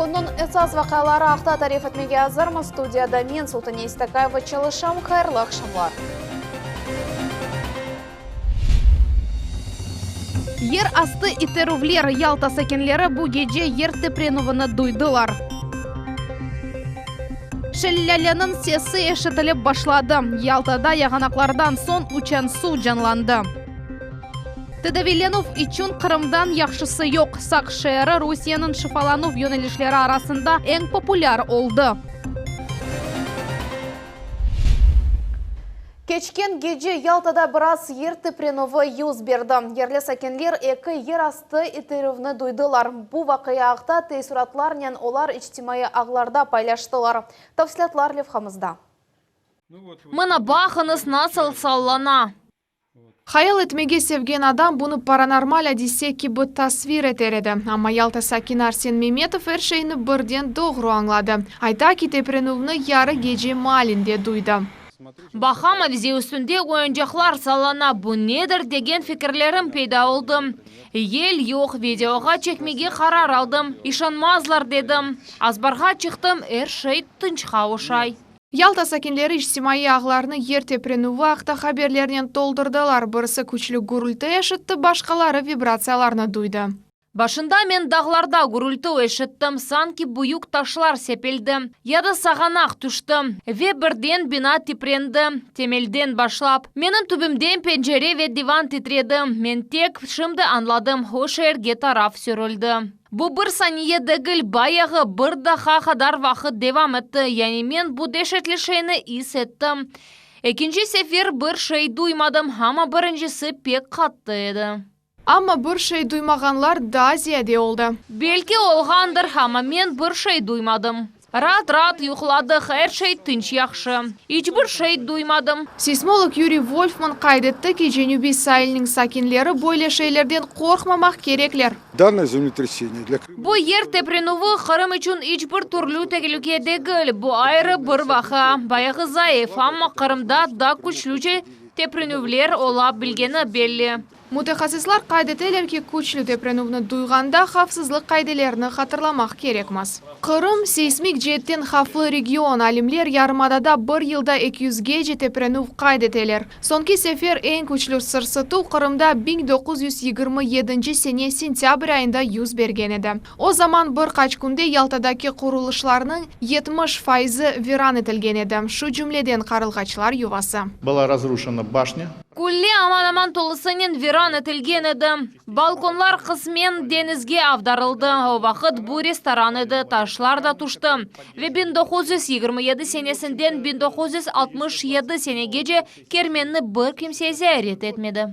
Künniñ esas vaqiaları aqta tarif etmege azırmız. Studiyada men, Sultane İstakayeva, çalışam. Hayırlı aqşamlar! Yer astı iterüvler, Yalta sakinleri bu gece yer teprenüvini duydılar. Şellâleniñ sesi eşitilip başladı. Yaltada yağanaqlardan soñ uçan suv canlandı. Tedaviylenüv içün Qırımdan yahşısı yoq, Saq şeeri Rusiyeniñ şifalanuv yönelişleri arasında eñ populâr oldı. Keçken gece Yaltada biraz yer teprenüvi yüz berdi. Yerli sakinler eki yerastı iterüvni duydılar. Bu vaqia aqta teessuratlarnen olar içtimaiy ağlarda paylaştılar. Tafsilâtlar levhamızda. Mına baqıñız, nasıl sallana. Hayal etmege sevgen adam bunı paranormal adise kibi tasvir eter edi. Amma Yalta sakini Arsen Memetov er şeyni birden doğru añladı. Ayta ki, teprenüvni yarı gece maalinde duydı. Baqam, avize üstünde oyuncaqlar sallana, bu nedir degen fikirlerim peyda oldı. Yel yoq, videoğa çekmege qarar aldım. İşanmazlar dedim. Azbarğa çıqtım, er şey tınçqa oşay. Yalta sakinleri içtimaiy ağlarnı yer teprenüvi aqta haberlernen toldurdılar, birisi küçlü gürülti eşitti, başqaları vibratsiyalarnı duydı. Başında men dağlarda gürülti eşittim, sanki büyük taşlar sepeldi, ya da sağanaq tüşti. Ve birden bina tiprendi, temelden başlap. Menim tübümden pencere ve divan titredi. Men tek şimdi añladım, o şeerge taraf sürüldi. Bu bir saniye degil, bayağı bir daha qadar vaqıt devam etti, yani men bu deşetli şeyni is ettim. Ekinci sefer bir şey duymadım, amma birincisi pek qattı edi. Amma bir şey duymağanlar daa ziyade oldı. Belki olğandır, amma men bir şey duymadım. Raat-raat yuqladıq, er şey tınç yahşı. İç bir şey duymadım. Seysmolog Yuriy Volfman qayd etti ki, Cenübiy sailniñ sakinleri böyle şeylerden qorqmamaq kerekler. Dannoye zemletreseniye dla. Bu yer teprenüvi Qırım içün iç bir türlü tehlüke degil, bu ayrı bir vaqia. Bayağı zayıf, amma Qırımda da küçlüce teprenüvler ola bilgeni belli. Mütehassıslar qayd eteler ki, küçlü teprenüvni duyğanda havfsızlıq qaidelerini hatırlamaq kerekmiz. Qırım, seysmik ceetten havflı region, alimler yarımadada bir yılda eki yüzgece teprenüv qayd eteler. Soñki sefer eñ küçlü sırsıtuv Qırımda 1927 sene sentâbr ayında yüz bergen edi. O zaman bir qaç künde Yaltadaki qurulışlarnıñ 70 fayızı viran etilgen edi, şu cümleden Qarılğaçlar yuvası. Была razruşena başnya. Qulle aman-aman tolusınen viran etilgen edi. Balkonlar qısmen deñizge avdarıldı. O vaqıt bu restoran edi, taşlar da tüşti. Ve 1927 senesinden 1967 senegece Kermenni bir kimse ziyaret etmedi.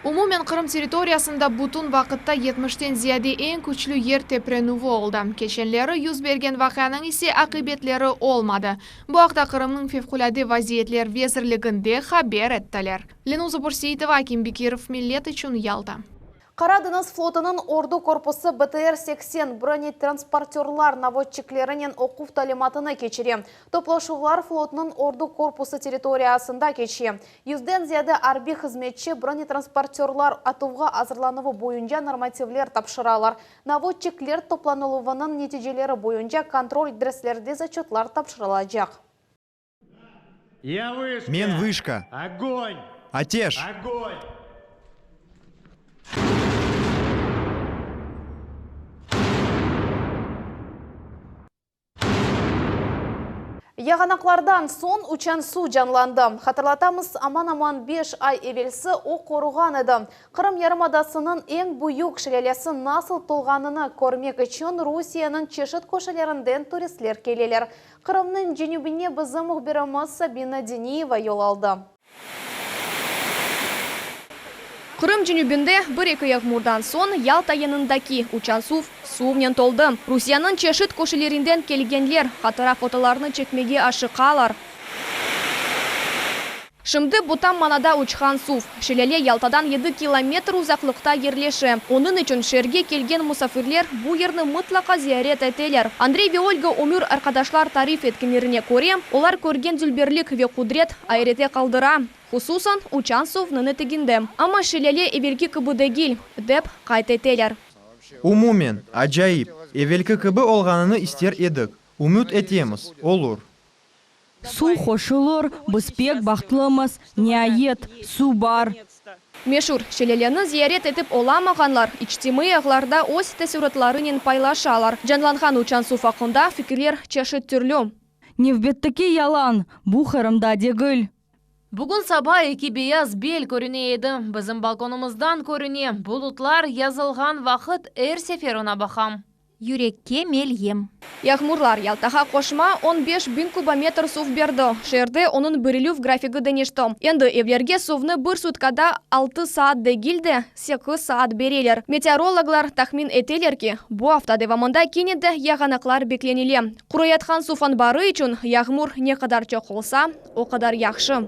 Umumen Qırım territoriyasında bütün vaqıtta yetmişten ziyade eñ küçlü yer teprenüvi oldı. Keçenleri yüz bergen vaqianıñ ise aqibetleri olmadı. Bu aqta Qırımnıñ Fevqulâde vaziyetler vezirliginde haber ettiler. Lenuza Bürseitova, Akim Bekirov, Millet içün Yalta. Qara deñiz flotunıñ ordu korpusı BTR 80 bronetransportörlar navodçiklerinen oquv talimatını keçire. Toplaşuvlar flotnıñ ordu korpusı territoriyasında keçe. Yüzden ziyade arbiy hızmetçi bronetransportörlar atuvğa azırlanuvı boyunca normativler tapşıralar. Navodçikler toplanıluvınıñ neticeleri boyunca kontrol derslerde zaçötlar tapşırılacaq. Men vışka. Ateş! Yağanaqlardan soñ uçan suv canlandı. Hatırlatamız, aman-aman beş ay evelsi o qoruğan edi. Qırım yarımadasınıñ eñ büyük şelâlesi nasıl tolğanını körmek içün Rusiyeniñ çeşit köşelerinden turistler keleler. Qırımnıñ cenübine bizim mühbirimiz Sabina Deniyeva yol aldı. Qırım cenübinde bir-eki yağmurdan soñ Yalta yanındaki Uçansuv suvnen toldı. Rusiyeniñ çeşit köşelerinden kelgenler hatıra fotolarını çekmege aşıqalar. Şimdi bu tam manada uçqan suv. Şelâle Yaltadan yedi kilometr uzaqlıqta yerleşe. Onıñ içün şeerge kelgen musafirler bu yerni mıtlaqa ziyaret eteler. Andrey ve Olga ömür arqadaşlar tarif etkenlerine köre, olar körgen dülberlik ve qudret ayrete qaldıra, hususan uçan suvnıñ eteginde. Amma şelâle evelki kibi degil, dep qayd eteler. Umumen, acayip. Evelki kibi olğanını ister edik. Ümüt etemiz, olur. Suv qoşulır, biz pek bahtlımız, niayet, suv bar. Meşur şelaleni ziyaret etip olamağanlar içtimaiy ağlarda öz teessuratlarınen paylaşalar. Canlanğan uçan suv aqqında fikirler çeşit türlü. Nevbetteki yalan, bu Qırımda degil. Bugün saba eki beyaz bel körüne edi. Bizim balkonımızdan körüne. Bulutlar yazılğan vaqıt er sefer oña baqam. Yürekke melyem. Yağmurlar Yaltağa qoşma 15 biñ kubometr suv berdi. Şeerde onıñ berilüv grafigi deñişti. Endi evlerge suvnı bir sutkada 6 saat degil de 8 saat bereler. Meteorologlar tahmin eteler ki, bu afta devamında kene de yağanaqlar beklenile. Quruyatqan suv anbarı içün yağmur ne qadar çoq olsa, o qadar yahşı.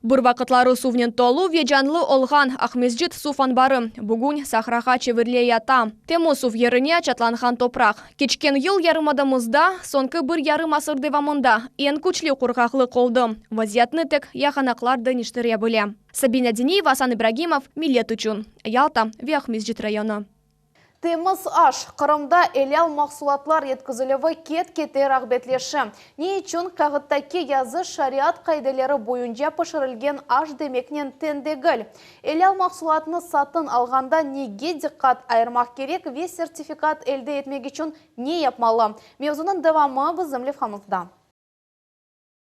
Bir vaqıtları suvnen tolu ve canlı olğan Aqmescit suv anbarı bugün sahrağa çevirile yata. Temiz suv yerine çatlanğan topraq. Keçken yıl yarımadamızda soñki bir yarım asır devamında eñ küçlü qurğaqlıq oldı. Vaziyetni tek yağanaqlar deñiştire bile. Sabina Diniyeva, Asan İbragimov, Millet içün. Yalta ve Aqmescit rayonı. Temiz aş. Qırımda elâl mahsulatlar yetkizilüvi ket-kete rağbetleşe. Ne içün kâğıttaki yazı şariat qaideleri boyunca pişirilgen aş demeknen teñ degil? Elâl mahsulatnı satın alğanda nege diqqat ayırmaq kerek ve sertifikat elde etmek içün ne yapmalı? Mevzunıñ devamı bizim levhamızda.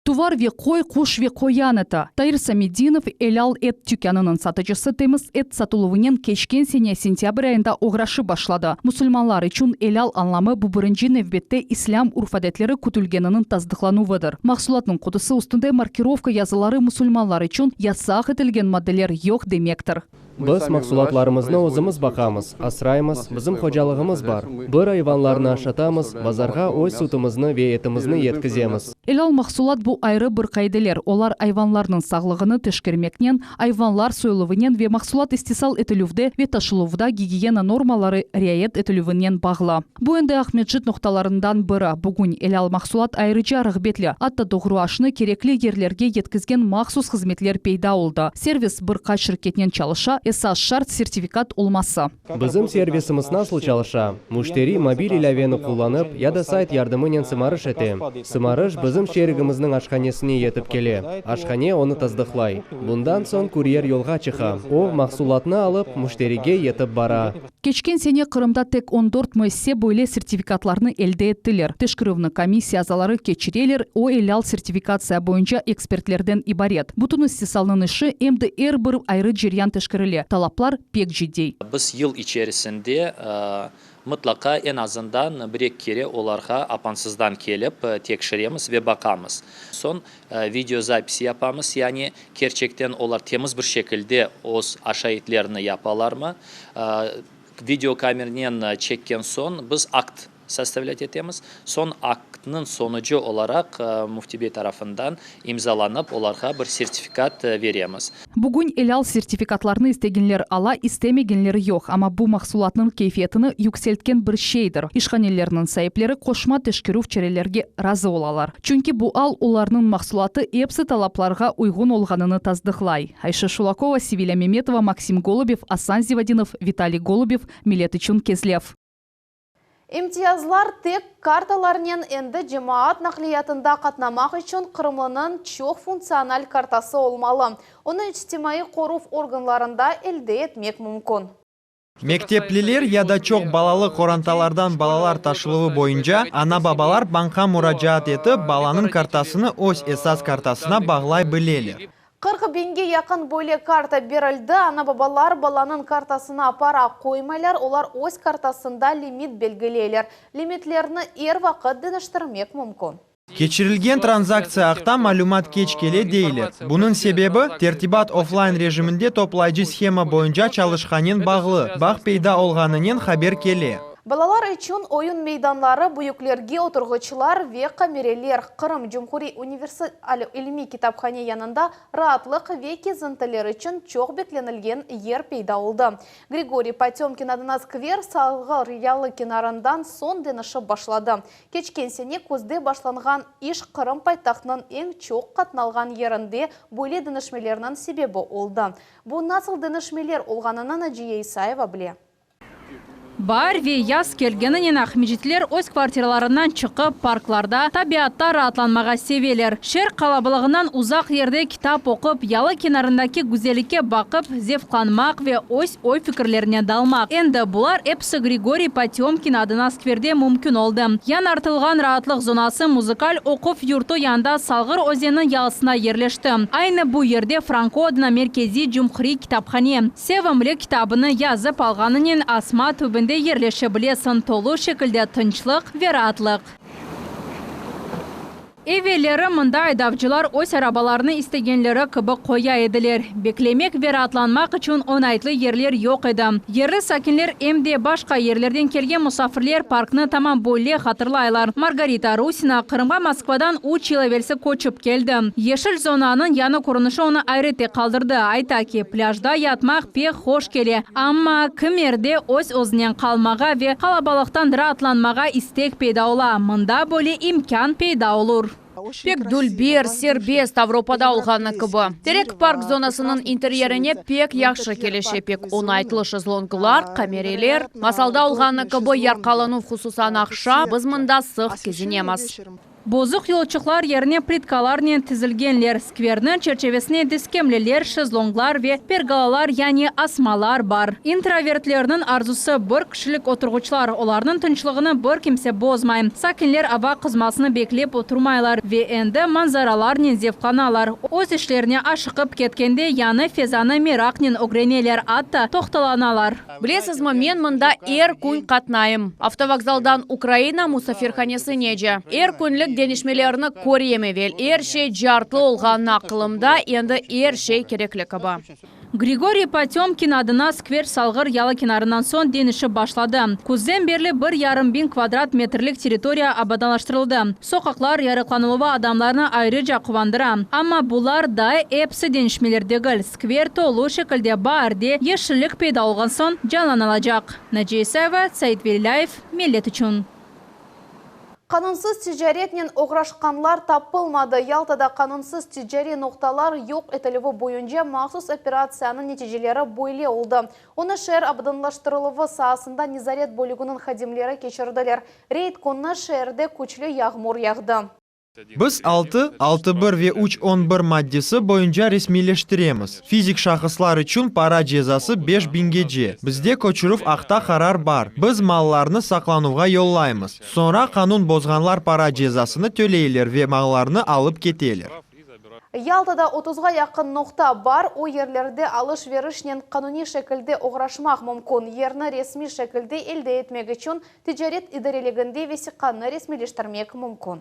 Tuvar ve qoy, quş ve qoyan eti. Tair Samedinov Elâl et tükânınıñ satıcısı temiz et satıluvınen keçken sene sentâbr ayında oğraşıp başladı. Musulmanlar içün elâl añlamı bu birinci nevbette islâm urf-adetleri kütülgeniniñ tasdıqlanuvıdır. Mahsulatnıñ qutusı üstünde markirovka yazıları musulmanlar içün yasaq etilgen maddeler yoq demektir. Biz mahsulatlarımıznı özümiz baqamız, asraymız, bizim hocalığımız bar. Bir ayvanlarnı aşatamız, bazarğa öz sütümizni ve etimizni yetkizemiz. Elâl mahsulat bu ayrı bir qaideler. Olar ayvanlarnıñ sağlığını teşkermeknen, ayvanlar soyuluvınen ve mahsulat istisal etilüvde ve taşıluvda gigiyena normaları riayet etilüvinen bağlı. Bu endi Aqmescit noqtalarından biri. Bugün elâl mahsulat ayrıca rağbetli, atta doğru aşnı kerekli yerlerge yetkizgen mahsus hızmetler peyda oldı. Servis bir qaç şirketnen çalışa, esas şart sertifikat olması. Bizim servisimiz nasıl çalışa? Müşteri mobil ilâveni qullanıp ya da sayt yardımınen sımarış ete. Sımarış bizim şerigimizniñ aşhanesine yetip kele. Aşhane onı tasdıqlay. Bundan soñ kuryer yolğa çıqa. O, mahsulatnı alıp, müşterige yetip bara. Keçken sene Qırımda tek 14 müessise böyle sertifikatlarnı elde ettiler. Teşkerüvni komissiya azaları keçireler, o elâl sertifikatsiya boyunca ekspertlerden ibaret. Bütün istisalnıñ işi em de er bir ayrı ceryan teşkerile. Talaplar pek ciddiy. Biz yıl içerisinde mıtlaqa eñ azından bir-eki kere olarğa apansızdan kelip tekşiremiz ve baqamız. Soñ videozapis yapamız, yani kerçekten olar temiz bir şekilde öz aşaytlerini yapalarmı. Videokamernen çekken soñ biz akt sostavlât etemiz. Soñ aktnıñ sonucı olaraq Müfti bey tarafından imzalanıp olarğa bir sertifikat beremiz. Bugün elâl sertifikatlarnı istegenler ala, istemegenler yoq. Amma bu mahsulatnıñ keyfiyetini yükseltken bir şeydir. İşhanelerniñ saipleri qoşma teşkerüv çarelerge razı olalar. Çünki bu al olarnıñ mahsulatı epsi talaplarğa uyğun olğanını tasdıqlay. Ayşe Şulakova, Sevilâ Memetova, Maksim Golubev, Asan Zivadinov, Vitaliy Golubev, Millet içün Kezlev. İmtiyazlar tek kartalarnen endi cemaat naqliyatında qatnamaq içün Qırımlınıñ çoq funktsional kartası olmalı. Onı içtimaiy qoruv organlarında elde etmek mümkün. Mektepliler ya da çoq balalı qorantalardan balalar taşıluvı boyunca ana-babalar bankqa muracaat etip, balanıñ kartasını öz esas kartasına bağlay bileler. 40 biñge yaqın böyle karta berildi. Ana-babalar balanıñ kartasına para qoymaylar, olar öz kartasında limit belgileyler. Limitlerni er vaqıt deñiştirmek mümkün. Keçirilgen tranzaktsiya aqta malümat keç kele deyler. Bunıñ sebebi, tertibat oflayn rejiminde toplayıcı shema boyunca çalışqanınen bağlı. Bağ peyda olğanınen haber kele. Balalar içün oyun meydanları, büyüklerge oturğıçlar ve qamereler Qırım Cumhuriy universal ilmiy kitaphane yanında raatlıq ve kezintiler içün çoq beklenilgen yer peyda oldı. Grigoriy Potemkin adına skver Salğır yalı kenarından soñ deñişip başladı. Keçken sene küzde başlanğan iş Qırım paytahtınıñ eñ çoq qatnalğan yerinde böyle deñişmelerniñ sebebi oldı. Bu nasıl deñişmeler olğanını Naciye İsayeva bile. Baar ve yaz kelgeninen aqmescitliler öz kvartiralarından çıqıp, parklarda, tabiatta raatlanmağa seveler. Şeer qalabalığından uzaq yerde kitap oqup, yalı kenarındaki güzellikke baqıp, zevqlanmaq ve öz oy-fikirlerine dalmaq. Endi bular episi Grigoriy Potemkin adına skverde mümkün oldı. Yañartılğan raatlıq zonası muzıkal oquv yurtu yanında Salğır özeniniñ yalısında yerleşti. Aynı bu yerde Franko adına merkeziy cumhuriy kitaphane, Sevimli kitabını yazıp alğanınen asma tübünde yerleşe bilesiñ, tolu şekilde tınçlıq ve raatlıq. Evelleri mında aydavcılar öz arabalarını istegenleri kibi qoya ediler. Beklemek ve raatlanmaq içün oñaytlı yerler yoq edi. Yerli sakinler em de başqa yerlerden kelgen musafirler parknı tamam böyle hatırlaylar. Margarita Rusina Qırımğa Moskvadan üç yıl evelsi köçip keldi. Yeşil zonanıñ yañı körünişi onı ayrette qaldırdı. Ayta ki, plâjda yatmaq pek hoş kele, amma kimerde öz-özünen qalmağa ve qalabalıqtan raatlanmağa istek peyda ola, mında böyle imkân peyda olur. Pek dülber, serbest, Avropada olğanı kibi. Terek park zonasınıñ interyerine pek yahşı kelişe, pek oñaytlı şezlonglar, qamereler. Masalda olğanı kibi yarqalanuv, hususan aqşam, biz mında sıq kezinemiz. Bozuq yolçıqlar yerine plitkalarnen tizilgenler. Skverniñ çerçevesine diskemleler, şezlonglar ve pergolalar, yani asmalar bar. İntrovertlerniñ arzusı, bir kişilik oturğıçlar, olarnıñ tınçlığını bir kimse bozmay. Sakinler ava qızmasını beklep oturmaylar ve endi manzaralarnen zevqlanalar. Öz işlerine aşıqıp ketkende yañı fezanı meraqnen ögreneler, atta toqtalanalar. Bilesizmi, men mında er kün qatnayım, avtovokzaldan Ukraina musafirhanesinece. Er künlik deñişmelerni körem, evel er şey cartlı olğanını aqılımda, endi er şey kerekli kibi. Grigoriy Potemkin adına skver Salğır yalı kenarından soñ deñişip başladı. Küzden berli bir yarım biñ kvadrat metrlik territoriya abadanlaştırıldı. Soqaqlar yarıqlanıluvı adamlarnı ayrıca quvandıra. Amma bular daa episi deñişmeler degil, skver tolu şekilde baarde, yeşillik peyda olğan soñ canlanılacaq. Naciye İsayeva, Sait Velilâyev, Millet içün. Qanunsız ticaretnen oğraşqanlar tapılmadı. Yaltada qanunsız ticariy noqtalar yoq etilüvi boyunca mahsus operatsiyanıñ neticeleri böyle oldı. Onı şeer abadanlaştırıluvı saasında nezaret bölüginiñ hadimleri keçirdiler. Reyd künü şeerde küçlü yağmur yağdı. Biz altı, altı bir ve üç on bir maddesi boyunca resmiyleştiremiz. Fizik şahıslar içün para cezası beş biñgece. Bizde köçürüv aqta qarar bar. Biz mallarnı saqlanuvğa yollaymız. Soñra qanun bozğanlar para cezasını töleyler ve mallarnı alıp keteler. Yaltada otuzğa yaqın noqta bar, o yerlerde alış-verişnen qanuniy şekilde oğraşmaq mümkün. Yerni resmiy şekilde elde etmek içün ticaret idareliginde vesiqanı resmiyleştirmek mümkün.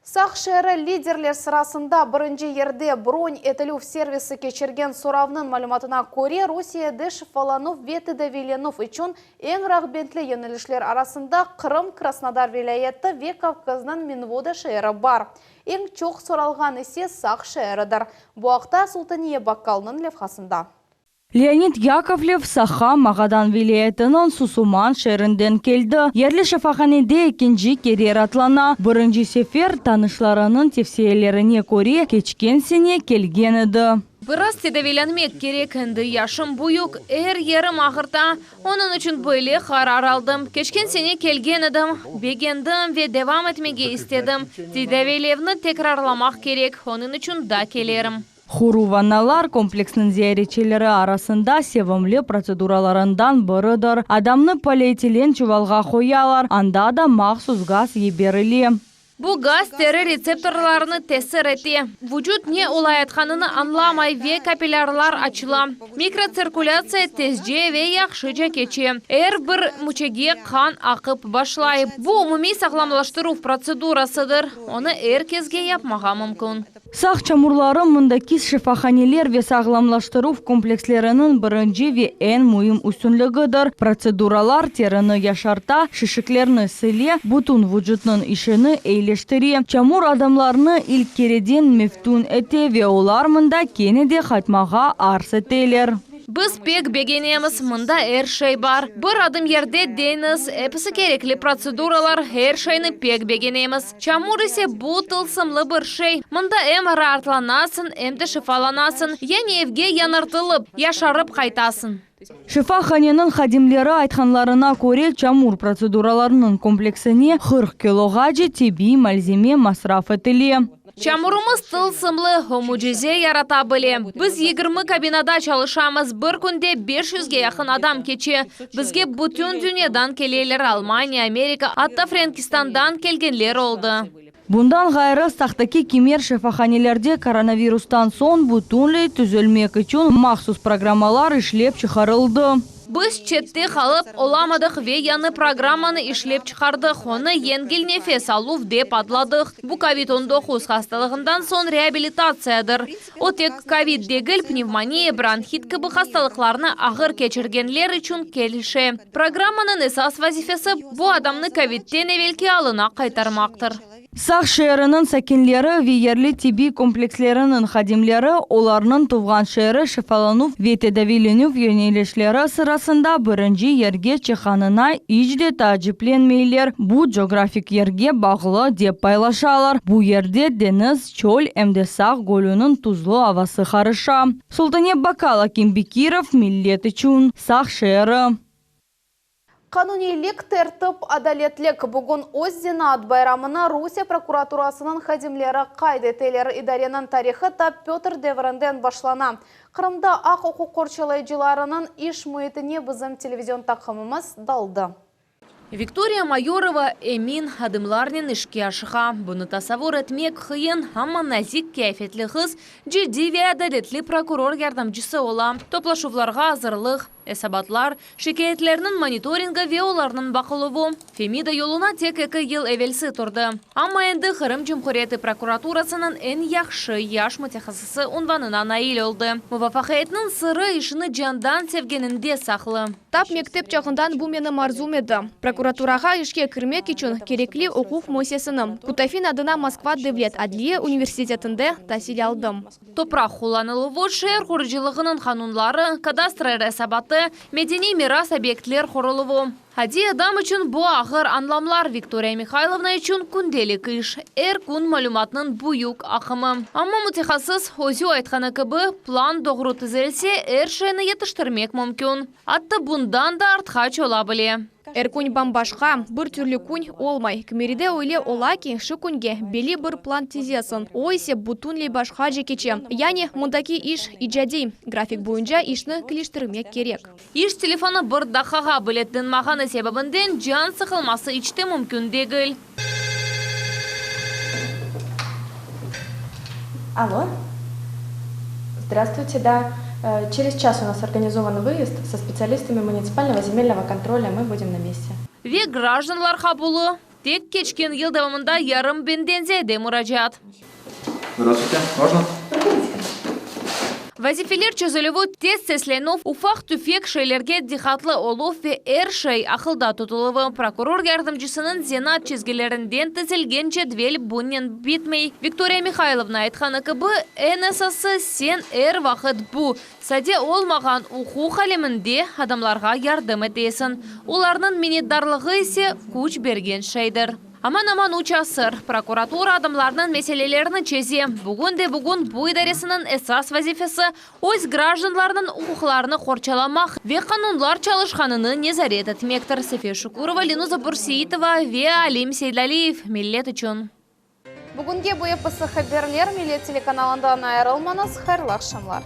Saq şeeri liderler sırasında birinci yerde bron etilüv servisi keçirgen soravnıñ malümatına köre, Rusiyede şifalanuv ve tedaviylenüv içün eñ rağbetli yönelişler arasında Qırım, Krasnodar vilâyeti ve Kavkaznıñ Minvoda şeeri bar. Eñ çoq soralğan ise Saq şeeridir. Bu aqta Sultaniye Bakkalnıñ levhasında. Leonid Yakovlev Saha, Magadan vilâyetiniñ Susuman şeerinden keldi. Yerli şifahanede ekinci kere ratlana. Birinci sefer, tanışlarınıñ tevsiyelerine köre, keçken sene kelgen edi. Biraz tedaviylenmek kerek, endi yaşım büyük, er yerim ağırta. Onıñ içün böyle qarar aldım. Keçken sene kelgen edim, begendim ve devam etmege istedim. Tedaviylevni tekrarlamaq kerek, onıñ içün da kelerim. Quru vannalar, kompleksniñ ziyaretçileri arasında sevimli protseduralarından biridir. Adamnı polietilen çuvalğa qoyalar, anda da mahsus gaz yiberile. Bu gaz teri retseptorlarına tesir ete, vucut ne olayatqanını añlamay ve kapillârlar açıla, mikrotsirkulâtsiya tezce ve yahşıca keçe, er bir müçege qan aqıp başlay. Bu umumiy sağlamlaştıruv protsedurasıdır, onı er kesge yapmağa mümkün. Saq çamurları mındaki şifahaneler ve sağlamlaştıruv kompleksleriniñ birinci ve eñ müim üstünligidir. Protseduralar terini yaşarta, şişiklerni sile, bütün vucutnıñ işini eyileştire. Çamur adamlarnı ilk kereden meftun ete ve olar mında kene de qaytmağa arz eteler. Biz pek begenemiz, mında er şey bar. Bir adım yerde deñiz, episi kerekli protseduralar, er şeyni pek begenemiz. Çamur ise bu tılsımlı bir şey, mında em raatlanasıñ, em de şifalanasıñ, yani evge yañartılıp, yaşarıp qaytasıñ. Şifahaneniñ hadimleri aytqanlarına köre, çamur protseduralarınıñ kompleksine 40 kiloğace tibbiy malzeme masraf etile. Çamurımız tılsımlı, o mücize yarata bile. Biz 20 kabinada çalışamız, bir künde beş yüzge yaqın adam keçe. Bizge bütün dünyadan keleler, Almaniya, Amerika, atta Frenkistandan kelgenler oldı. Bundan ğayrı, Saqtaki kimer şifahanelerde koronavirustan soñ bütünley tüzelmek içün mahsus programmalar işlep çıqarıldı. Biz çette qalıp olamadıq ve yañı programmanı işlep çıqardıq, onı Yengil nefes aluv dep adladıq. Bu kovid 19 hastalığından soñ reabilitatsiyadır. O tek kovid degil, pnevmoniya, bronhit kibi hastalıqlarnı ağır keçirgenler içün kelişe. Programmanıñ esas vazifesi, bu adamnı kovidten evelki alına qaytarmaqtır. Saq şeeriniñ sakinleri ve yerli tibbiy kompleksleriniñ hadimleri olarnıñ tuvğan şeeri şifalanuv ve tedaviylenüv yönelişleri sırasında birinci yerge çıqqanına iç de taaciplenmeyler, bu coğrafik yerge bağlı, dep paylaşalar, bu yerde deñiz, çöl em de Saq gölüniñ tuzlu avası qarışa. Sultane Bakal, Akim Bekirov, Millet içün, Saq şeeri. Qanuniylik, tertip, adaletlik. Bugün öz zenaat bayramını Rusiye prokuraturasınıñ hadimleri qayd eteler. İdareniñ tarihı ta Pötr devrinden başlana. Qırımda aq-uquq qorçalayıcılarınıñ iş müitine bizim televizion taqımımız daldı. Viktoriya Mayorova emin adımlarnen işke aşıqa. Bunı tasavur etmek qıyın, amma nazik qıyafetli qız ciddiy ve adaletli prokuror yardımcısı ola. Toplaşuvlarğa azırlıq, esabatlar, şikâyetlerniñ monitoringi ve olarnıñ baqıluvı. Femida yoluna tek eki yıl evelsi turdı. Amma endi Qırım Cumhuriyeti prokuraturasınıñ eñ yahşı yaş mütehassısı unvanına nail oldı. Muvafaqiyetniñ sırı işini candan sevgeninde saqlı. Tap mektep çağından bu menim arzum edi, prokuraturağa işke kirmek içün kerekli oquv müesseseni, Kutafin adına Moskva devlet adliye universitetinde tasil aldım. Topraq qullanıluvı, şeer qurucılığınıñ qanunları, kadastr esabatı, medeniy miras obyektler quruluvı. Adiy adam içün bu ağır añlamlar, Viktoriya Mihaylovna içün kündelik iş, er kün malümatnıñ büyük aqımı. Amma mütehassıs özü aytqanı kibi, plan doğru tizilse, er şeyni yetiştirmek mümkün. Atta bundan da artqaç ola bile. Er kün bam-başqa, bir türlü kün olmay. Kimeride öyle ola ki, şu künge belli bir plan tizesiñ, o ise bütünley başqaca keçe. Yani, mındaki iş icadiy, grafik boyunca işni keliştirmek kerek. İş telefonı bir daqqağa bile tınmağanı sebebinden can sıqılması iç te mümkün degil. Alo. Zdravstvuyte, da. Через час у нас organizovan выезд со специалистами муниципального земельного контроля, мы будем на месте. Ve grajdanlar qabulı, tek keçken yıl devamında yarım biñden ziyade muracaat. Zdravstvuyte, можно? Vazifeler çezilüvi, tez seslenüv, ufaq-tüfek şeylerge diqqatlı oluv ve er şey aqılda tutuluvı, prokuror yardımcısınıñ zenaat çizgilerinden tizilgen cedvel bunen bitmey. Viktoriya Mihaylovna aytqanı kibi, eñ esası, sen er vaqıt bu, sade olmağan uquq aleminde adamlarğa yardım etesiñ, olarnıñ minnetdarlığı ise küç bergen şeydir. Aman-aman üç asır prokuratura adamlarnıñ meselelerini çeze. Bugün de-bugün bu idaresiniñ esas vazifesi, öz grajdanlarınıñ uquqlarını qorçalamaq ve qanunlar çalışqanını nezaret etmektir. Sefiye Şukurova, Lenuza Bürseitova ve Alim Seydaliyev, Millet içün. Bugünge bu episi haberler, Millet telekanalından ayırılmañız, hayırlı aqşamlar.